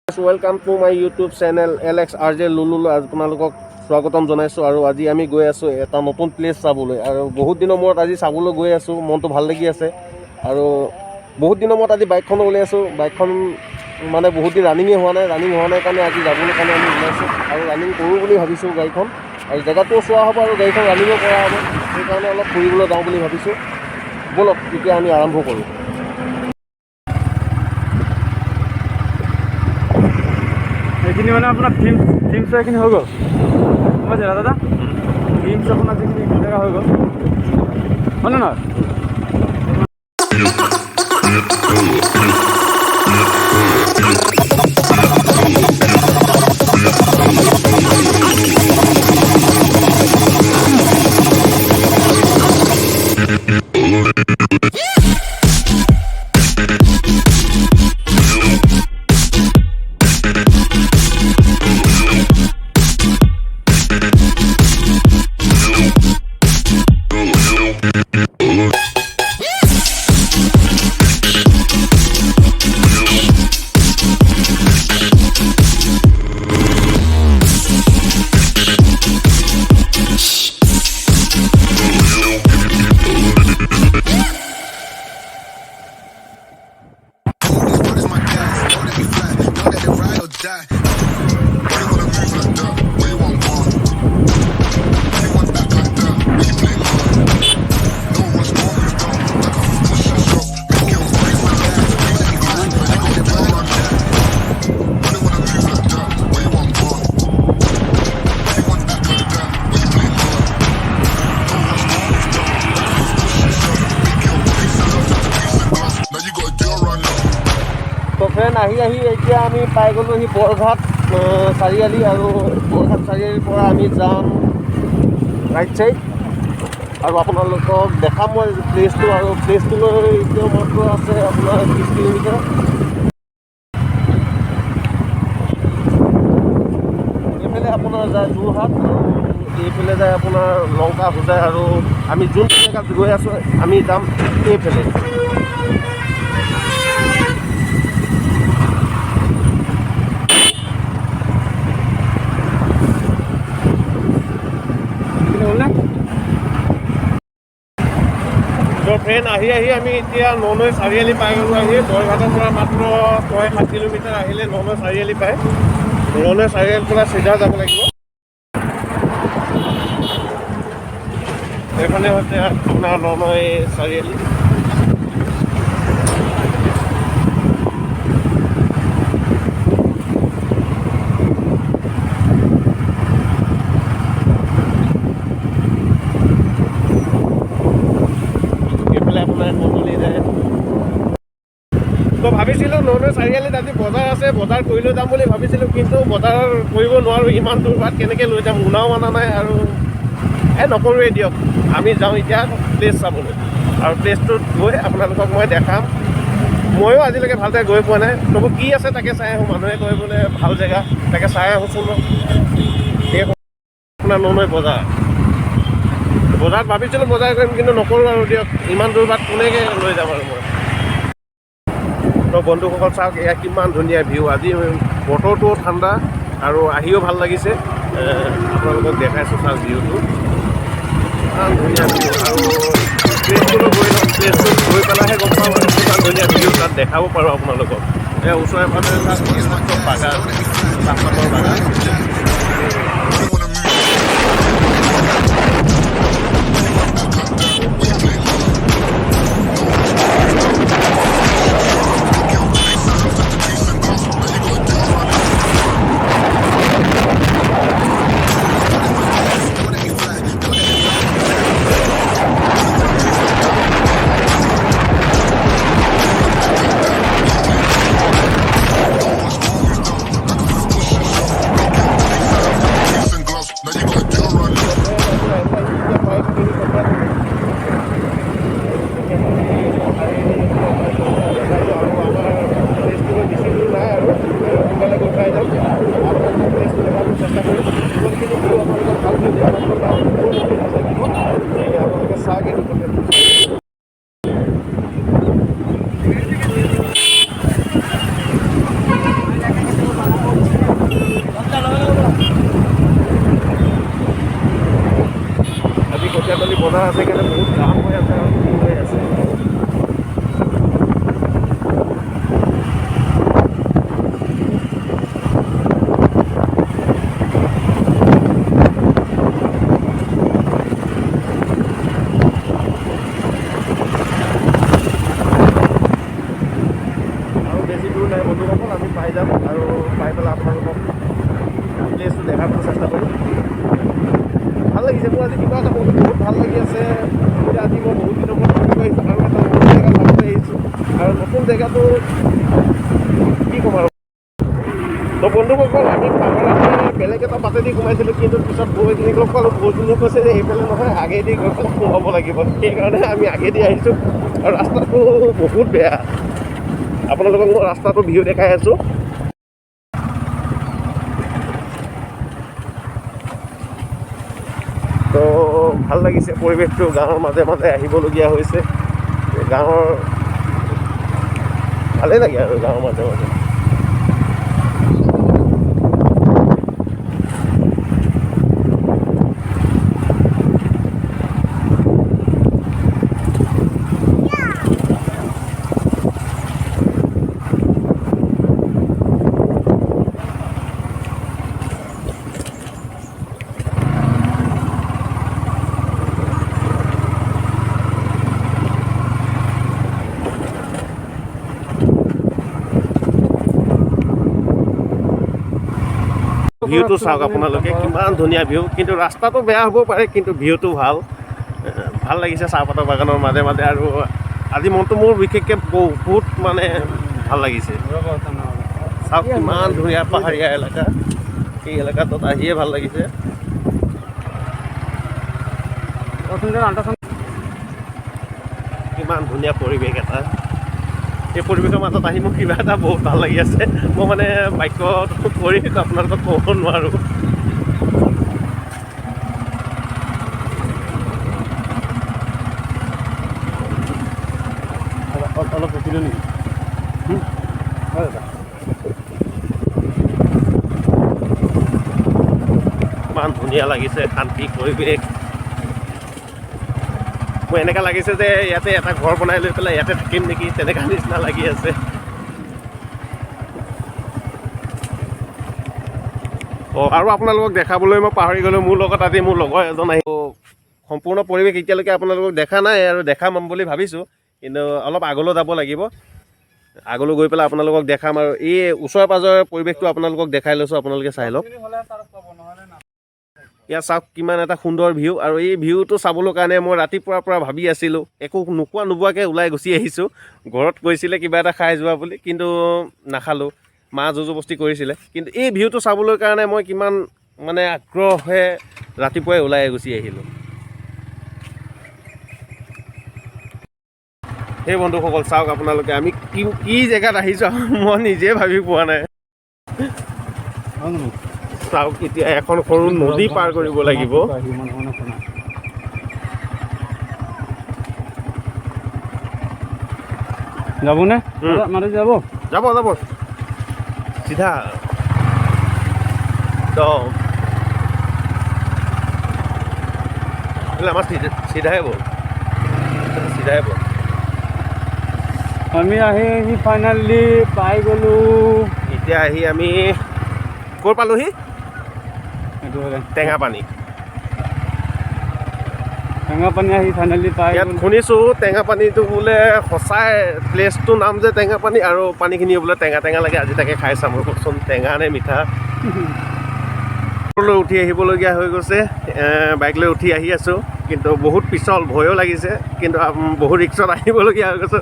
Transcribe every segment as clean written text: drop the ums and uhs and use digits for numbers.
Welcome to my YouTube channel L X R J লুলুলৈ আপোনালোকক স্বাগতম জনাইছোঁ। আৰু আজি আমি গৈ আছোঁ এটা নতুন প্লেচ চাবলৈ আৰু বহুত দিনৰ মূৰত আজি চাবলৈ গৈ আছোঁ, মনটো ভাল লাগি আছে। আৰু বহুত দিনৰ মূৰত আজি বাইকখনো উলিয়াইছোঁ। বাইকখন মানে বহুত দিন ৰানিঙেই হোৱা নাই, ৰানিং হোৱা নাই কাৰণে আজি যাবলৈ কাৰণে আমি ওলাইছোঁ আৰু ৰানিং কৰোঁ বুলি ভাবিছোঁ গাড়ীখন। আৰু জেগাটোও চোৱা হ'ব আৰু গাড়ীখন ৰানিঙো কৰা হ'ব, সেইকাৰণে অলপ ফুৰিবলৈ যাওঁ বুলি ভাবিছোঁ। ব'লক, তেতিয়া আমি আৰম্ভ কৰোঁ। এইখিনি মানে আপোনাৰ থিমছ এইখিনি হৈ গ'ল, গম পাইছে দাদা? থিমছ আপোনাৰ যিখিনি এইখিনি জেগা হৈ গ'ল, হয় নে নহয়? This is my gas, know that we fly, know that they ride or die. Why you wanna move like that? Where you want gone? Why you want act like that? Why you play hard? No one's more moved on. Like a push and shove. Make girls break my gas, know that we fly, know that they ride or die. Why you wanna move like that? Where you want gone? Why you want act like that? Why you play hard? No one's more moved on. Like a push and shove. Big girl, peace and love, time to peace and love. Now you got a deal right now. তো friend, আহি আহি এতিয়া আমি পাই গ'লোহি বৰঘাট চাৰিআলি। আৰু বৰঘাট চাৰিআলিৰ পৰা আমি যাম ৰাইট চাইড আৰু আপোনালোকক দেখাম মই প্লেচটো। আৰু প্লেচটোলৈ এতিয়াও মাত্ৰ আছে আপোনাৰ 30 কিলোমিটাৰ। এইফালে আপোনাৰ যায় যোৰহাট আৰু এইফালে যায় আপোনাৰ লংকা, হোজাই। আৰু আমি যোনটো জেগাত গৈ আছোঁ, আমি যাম এইফালে। এইখিনি হ'লনে? তো ফ্ৰেণ্ড, আহি আহি আমি এতিয়া ননৈ চাৰিআলি পাই গ'লোঁ আহি। বৰঘাটৰ পৰা মাত্ৰ 6-7 কিলোমিটাৰ আহিলে ননৈ চাৰিআলি পায়। ননৈ চাৰিআলিৰ পৰা চিধা যাব লাগিব। এইখনে হৈছে আপোনাৰ ননৈ চাৰিআলি। এইফালে আপোনাৰ কন্দলি যায়। তো ভাবিছিলোঁ ননৈ চাৰিআলিত আজি বজাৰ আছে, বজাৰ কৰি লৈ যাম বুলি ভাবিছিলোঁ, কিন্তু বজাৰ কৰিব নোৱাৰোঁ। ইমান দূৰ বাট কেনেকৈ লৈ যাম? মোনাও অনা নাই আৰু নকৰোঁৱেই দিয়ক। আমি যাওঁ এতিয়া প্লেচ চাবলৈ আৰু প্লেচটোত গৈ আপোনালোকক মই দেখাম। ময়ো আজিলৈকে ভালদৰে গৈ পোৱা নাই, তবু কি আছে তাকে চাই আহোঁ। মানুহে কয় বোলে ভাল জেগা, তাকে চাই আহোঁচোন। এই আপোনাৰ ননৈ বজাৰ। বজাৰত ভাবিছিলোঁ বজাৰ কৰিম, কিন্তু নকৰোঁ আৰু দিয়ক। ইমান দূৰ বাট কোনেকৈ লৈ যাম আৰু মই? তো বন্ধুসকল, চাওক, এয়া কিমান ধুনীয়া ভিউ। আজি বতৰটোও ঠাণ্ডা আৰু আহিও ভাল লাগিছে। আপোনালোকক দেখাইছোঁ, চাওক ভিউটো, ইমান ধুনীয়া ভিউ। আৰু প্লেচটোলৈ গৈ লওঁ, প্লেচটোত গৈ পেলাইহে গম পাম আৰু কিমান ধুনীয়া ভিউ তাত দেখাব পাৰোঁ আপোনালোকক। এয়া ওচৰে পাজৰে চাওক, এইবিলাক চব বাগান, চাহপাতৰ বাগান। Why you wanna move? Why you want act like that? Why you play hard? No one's more moved on. Big girl, peace and love, time to peace and love. Now you got a deal right now. Know that we fly, know that they ride or die. Why you wanna move like that? Where you want gone? Why you want act like that? Why you play hard? No one's more moved on. Like a push and shove. Big girl, বজাৰ আছে কাৰণে বহুত জাম হৈ আছে আৰু ভিৰ হৈ আছে। আৰু বেছি দূৰ নাই বন্ধুসকল, আমি পাই যাম আৰু পাই পেলাই আপোনালোকক প্লেচটো দেখাবলৈ চেষ্টা কৰিম। ভাল লাগিছে মোৰ আজি, কিবা এটা মনটো বহুত ভাল লাগি আছে। এতিয়া আজি মই বহুত দিনৰ মূৰত ফুৰিব আহিছোঁ আৰু এটা নতুন জেগা চাবলৈ আহিছোঁ আৰু নতুন জেগাটো কি ক'ম আৰু। তো বন্ধুসকল, আমি পাহাৰতে বেলেগ এটা বাটেদি সোমাইছিলোঁ, কিন্তু পিছত বৌ এজনীক লগ পালোঁ। বৌজনীয়ে কৈছে যে এইফালে নহয়, আগেদি গৈ পেলাই সোমাব লাগিব। সেইকাৰণে আমি আগেদি আহিছোঁ আৰু ৰাস্তাটো বহুত বেয়া। আপোনালোকক মই ৰাস্তাটো ভিউ দেখাই আছোঁ। তো ভাল লাগিছে পৰিৱেশটো, গাঁৱৰ মাজে মাজে আহিবলগীয়া হৈছে। গাঁৱৰ ভালেই লাগে আৰু গাঁৱৰ মাজে মাজে। ভিউটো চাওক আপোনালোকে, কিমান ধুনীয়া ভিউ। কিন্তু ৰাস্তাটো বেয়া হ'ব পাৰে, কিন্তু ভিউটো ভাল। ভাল লাগিছে চাহপাতৰ বাগানৰ মাজে মাজে। আৰু আজি মনটো মোৰ বিশেষকৈ বহুত মানে ভাল লাগিছে। চাওক কিমান ধুনীয়া পাহাৰীয়া এলেকা, এই এলেকাটোত আহিয়ে ভাল লাগিছে। কিমান ধুনীয়া পৰিৱেশ এটা, এই পৰিৱেশৰ মাজত আহি মোৰ কিবা এটা বহুত ভাল লাগি আছে। মই মানে বাক্যত কৰি আপোনালোকক ক'ব নোৱাৰোঁ। অলপ ৰখিলো নেকি? হয় দাদা। ইমান ধুনীয়া লাগিছে, শান্তি পৰিৱেশ। মোৰ এনেকুৱা লাগিছে যে ইয়াতে এটা ঘৰ বনাই লৈ পেলাই ইয়াতে থাকিম নেকি, তেনেকুৱা নিচিনা লাগি আছে। অঁ, আৰু আপোনালোকক দেখাবলৈ মই পাহৰি গ'লোঁ, মোৰ লগত আজি মোৰ লগৰ এজন আহিব। সম্পূৰ্ণ পৰিৱেশ এতিয়ালৈকে আপোনালোকক দেখা নাই আৰু দেখাম বুলি ভাবিছোঁ, কিন্তু অলপ আগলৈ যাব লাগিব। আগলৈ গৈ পেলাই আপোনালোকক দেখাম আৰু এই ওচৰে পাঁজৰে পৰিৱেশটো আপোনালোকক দেখাই লৈছোঁ, আপোনালোকে চাই লওক। ইয়াত চাওক কিমান এটা সুন্দৰ ভিউ। আৰু এই ভিউটো চাবলৈ কাৰণে মই ৰাতিপুৱাৰ পৰা ভাবি আছিলোঁ, একো নোখোৱা নোবোৱাকৈ ওলাই গুচি আহিছোঁ। ঘৰত কৈছিলে কিবা এটা খাই যোৱা বুলি, কিন্তু নাখালোঁ, মা জোৰ জবস্তি কৰিছিলে। কিন্তু এই ভিউটো চাবলৈ কাৰণে মই কিমান মানে আগ্ৰহে ৰাতিপুৱাই ওলাই গুচি আহিলোঁ। সেই বন্ধুসকল চাওক আপোনালোকে, আমি কি কি জেগাত আহিছোঁ মই নিজে ভাবি পোৱা নাই। চাওক এতিয়া এখন সৰু নদী পাৰ কৰিব লাগিব। যাবনে মানুহ? যাব যাব যাব, চিধা। তো আমাৰ চিধাই বল, চিধাই বল। আমি আহি আহি ফাইনেলি পাই গ'লো। এতিয়া আহি আমি ক'ৰ পালোহি? টেঙাপানী। টেঙাপানী আহি ফাইনেলি পাই। ইয়াত শুনিছোঁ টেঙাপানীটো বোলে সঁচাই প্লেচটোৰ নাম যে টেঙাপানী, আৰু পানীখিনি বোলে টেঙা টেঙা লাগে। আজি তাকে খাই চাম ৰ'বচোন, টেঙা নে মিঠা। লৈ উঠি আহিবলগীয়া হৈ গৈছে, বাইক লৈ উঠি আহি আছোঁ, কিন্তু বহুত পিছল, ভয়ো লাগিছে, কিন্তু বহুত ৰিক্সত আহিবলগীয়া হৈ গৈছে।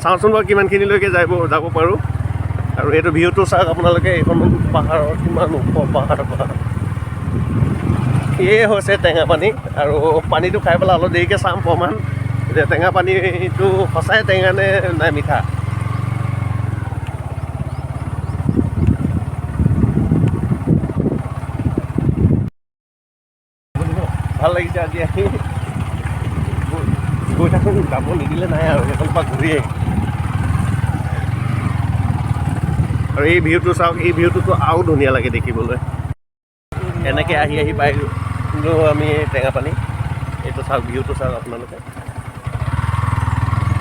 চাওঁচোন বাৰু কিমানখিনিলৈকে যাব পাৰোঁ। আৰু এইটো ভিউটো চাওক আপোনালোকে, এইখন পাহাৰৰ কিমান ওখ পাহাৰ। সেয়ে হৈছে টেঙাপানী। আৰু পানীটো খাই পেলাই অলপ দেৰিকৈ চাম প্ৰমাণ যে টেঙা পানীটো সঁচাই টেঙা নে নাই মিঠা। ভাল লাগিছে আজি আহি। গৈ থাকোঁ, যাব নিদিলে নাই আৰু সেইখন পৰা ঘূৰি আহিম। আৰু এই ভিউটো চাওক, এই ভিউটোতো আৰু ধুনীয়া লাগে দেখিবলৈ। এনেকৈ আহি আহি পাই গ'লোঁ আমি টেঙাপানী। এইটো চাওক, ভিউটো চাওক আপোনালোকে।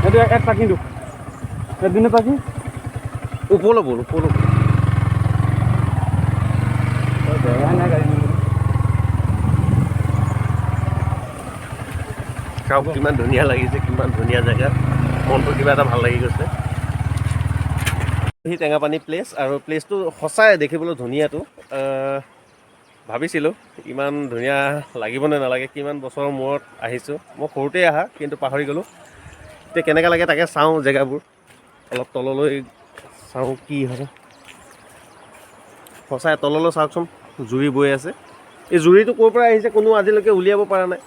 এইটো এক পাৰ্কিং, এদিনে পাৰ্কিং। ওপৰলৈ ব'ল, ওপৰলৈ ব'ল। জেগাই নাই গাড়ী নিবলৈ। চাওক, কিমান ধুনীয়া লাগিছে, কিমান ধুনীয়া জেগা। মনটো কিবা এটা ভাল লাগি গৈছে। সি টেঙাপানী প্লেচ আৰু প্লেচটো সঁচাই দেখিবলৈ ধুনীয়াটো। ভাবিছিলোঁ ইমান ধুনীয়া লাগিবনে নালাগে, কিমান বছৰৰ মূৰত আহিছোঁ। মই সৰুতেই অহা, কিন্তু পাহৰি গ'লোঁ। এতিয়া কেনেকুৱা লাগে তাকে চাওঁ। জেগাবোৰ অলপ তললৈ চাওঁ কি হয়। সঁচাই তললৈ চাওকচোন, জুৰি বৈ আছে। এই জুৰিটো ক'ৰ পৰা আহিছে কোনো আজিলৈকে উলিয়াব পৰা নাই।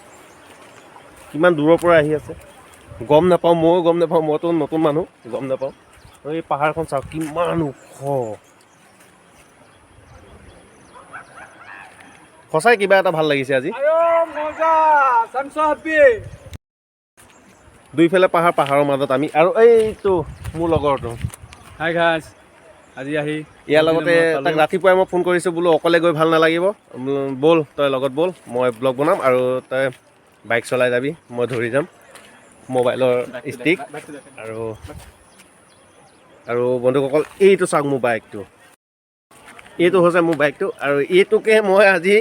কিমান দূৰৰ পৰা আহি আছে গম নাপাওঁ, ময়ো গম নাপাওঁ। মইতো নতুন মানুহ, গম নাপাওঁ। আৰু এই পাহাৰখন চাওক, কিমান ওখ। সঁচাই কিবা এটা ভাল লাগিছে আজি। মজা, I'm so happy. দুইফালে পাহাৰ, পাহাৰৰ মাজত আমি। আৰু এইটো মোৰ লগৰটো। হাই গাইজ, আজি আহি ইয়াৰ লগতে তাক ৰাতিপুৱাই মই ফোন কৰিছোঁ, বোলো অকলে গৈ ভাল নালাগিব, ব'ল তই লগত ব'ল, মই ব্লগ বনাম আৰু তই বাইক চলাই যাবি, মই ধৰি যাম মোবাইলৰ ষ্টিক। আৰু বন্ধুসকল, এইটো চাওক মোৰ বাইকটো। এইটো হৈছে মোৰ বাইকটো আৰু এইটোকে মই আজি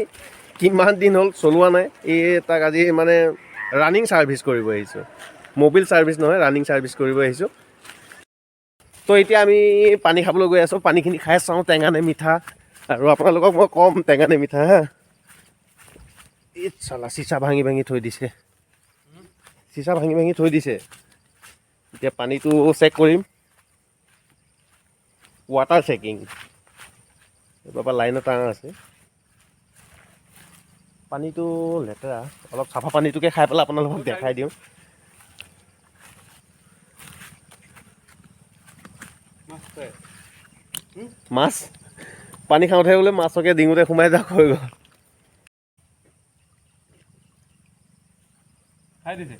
কিমান দিন হ'ল চলোৱা নাই। এই তাক আজি মানে ৰানিং ছাৰ্ভিচ কৰিব আহিছোঁ। মবিল ছাৰ্ভিচ নহয়, ৰানিং ছাৰ্ভিচ কৰিব আহিছোঁ। তো এতিয়া আমি পানী খাবলৈ গৈ আছোঁ। পানীখিনি খাই চাওঁ টেঙা নে মিঠা আৰু আপোনালোকক মই ক'ম টেঙা নে মিঠা। হা, এই চালা চিচা ভাঙি ভাঙি থৈ দিছে, চিচা ভাঙি ভাঙি থৈ দিছে। এতিয়া পানীটো চেক কৰিম, ৱাটাৰ চেকিং। এইবাৰ লাইনৰ টাৰ আছে। পানীটো লেতেৰা, অলপ চাফা পানীটোকে খাই পেলাই আপোনালোকক দেখাই দিওঁ। মাছ পানী খাওঁতে বোলে মাছকে ডিঙোতে সোমাই যাওক, হৈ গ'ল। খাই দিছে।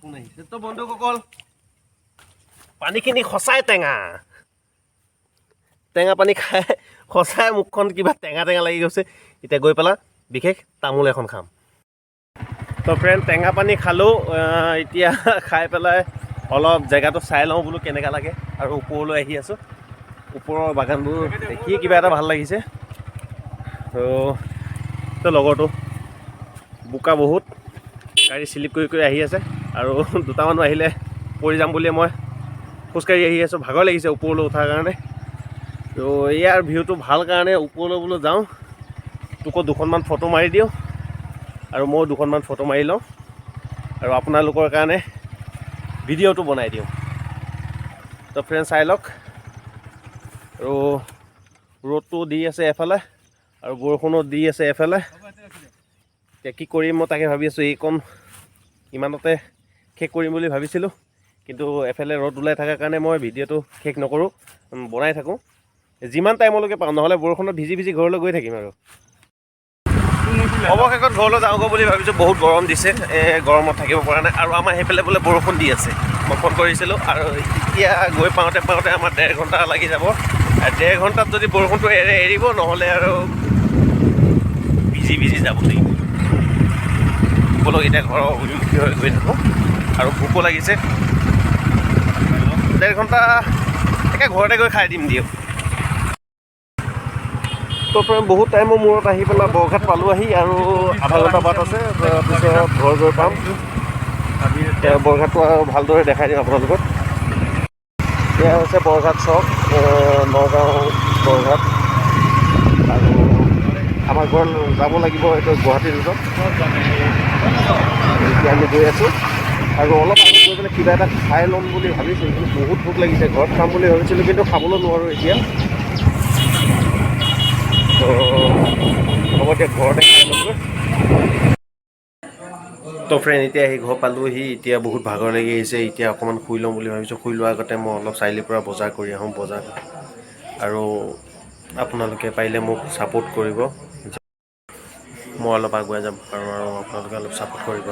কোন আহিছে? তো বন্ধুসকল, পানীখিনি সঁচাই টেঙা। টেঙা পানী খাই সঁচাই মুখখন কিবা টেঙা টেঙা লাগি গৈছে। এতিয়া গৈ পেলাই বিশেষ তামোল এখন খাম। তো ফ্ৰেণ্ড, টেঙা পানী খালোঁ। এতিয়া খাই পেলাই অলপ জেগাটো চাই লওঁ বোলো কেনেকুৱা লাগে। আৰু ওপৰলৈ আহি আছোঁ। ওপৰৰ বাগানবোৰ দেখিয়ে কিবা এটা ভাল লাগিছে। তো লগৰটো বোকা বহুত, গাড়ী শ্লিপ কৰি কৰি আহি আছে আৰু দুটা মানুহ আহিলে পৰি যাম বুলিয়ে মই খোজকাঢ়ি আহি আছোঁ। ভাগৰ লাগিছে ওপৰলৈ উঠাৰ কাৰণে। তো ইয়াৰ ভিউটো ভাল কাৰণে ওপৰলৈ বোলো যাওঁ, তোকো দুখনমান ফটো মাৰি দিওঁ আৰু ময়ো দুখনমান ফটো মাৰি লওঁ আৰু আপোনালোকৰ কাৰণে ভিডিঅ'টো বনাই দিওঁ। তো ফ্ৰেণ্ড, চাই লওক। আৰু ৰ'দটো দি আছে এফালে আৰু বৰষুণো দি আছে এফালে। এতিয়া কি কৰিম মই তাকে ভাবি আছোঁ। এইকণ ইমানতে শেষ কৰিম বুলি ভাবিছিলোঁ, কিন্তু এফালে ৰ'দ ওলাই থকাৰ কাৰণে মই ভিডিঅ'টো শেষ নকৰোঁ, বনাই থাকোঁ যিমান টাইমলৈকে পাওঁ, নহ'লে বৰষুণত ভিজি ভিজি ঘৰলৈ গৈ থাকিম। আৰু অৱশেষত ঘৰলৈ যাওঁগৈ বুলি ভাবিছোঁ। বহুত গৰম দিছে, এই গৰমত থাকিব পৰা নাই। আৰু আমাৰ সেইফালে বোলে বৰষুণ দি আছে, মই ফোন কৰিছিলোঁ। আৰু এতিয়া গৈ পাওঁতে পাওঁতে আমাৰ 1.5 ঘণ্টা লাগি যাব। আৰু 1.5 ঘণ্টাত যদি বৰষুণটো এৰে এৰিব, নহ'লে আৰু ভিজি ভিজি যাব লাগিব। ব'লক, এতিয়া ঘৰৰ অভিমুখী হৈ গৈ থাকোঁ। আৰু ভোকো লাগিছে। 1.5 ঘণ্টা একে ঘৰতে গৈ খাই দিম দিয়ক। তো ফ্ৰেণ্ড, বহুত টাইমৰ মূৰত আহি পেলাই বৰঘাট পালোঁ আহি। আৰু আধা ঘণ্টা বাট আছে, তাৰপিছত ঘৰ গৈ পাম। এতিয়া বৰঘাটটো আৰু ভালদৰে দেখাই দিম আপোনালোকক। এয়া হৈছে বৰঘাট চক, নগাঁও বৰঘাট। আৰু আমাৰ ঘৰ যাব লাগিব এইটো গুৱাহাটী ৰোডত। এতিয়া আমি গৈ আছোঁ আৰু অলপ আগত গৈ পেলাই কিবা এটা খাই ল'ম বুলি ভাবিছোঁ, কিন্তু বহুত ভোক লাগিছে। ঘৰত খাম বুলি ভাবিছিলোঁ, কিন্তু খাবলৈ নোৱাৰোঁ এতিয়া। তো হ'ব দিয়ক, ঘৰতে খাই ল'মগৈ। তো ফ্ৰেণ্ড, এতিয়া আহি ঘৰ পালোহি। এতিয়া বহুত ভাগৰ লাগি আহিছে। এতিয়া অকণমান শুই ল'ম বুলি ভাবিছোঁ। শুই লোৱাৰ আগতে মই অলপ চাৰিআলিৰ পৰা বজাৰ কৰি আহোঁ বজাৰ। আৰু আপোনালোকে পাৰিলে মোক ছাপোৰ্ট কৰিব, মই অলপ আগুৱাই যাব পাৰোঁ আৰু আপোনালোকে অলপ ছাপোৰ্ট কৰিব।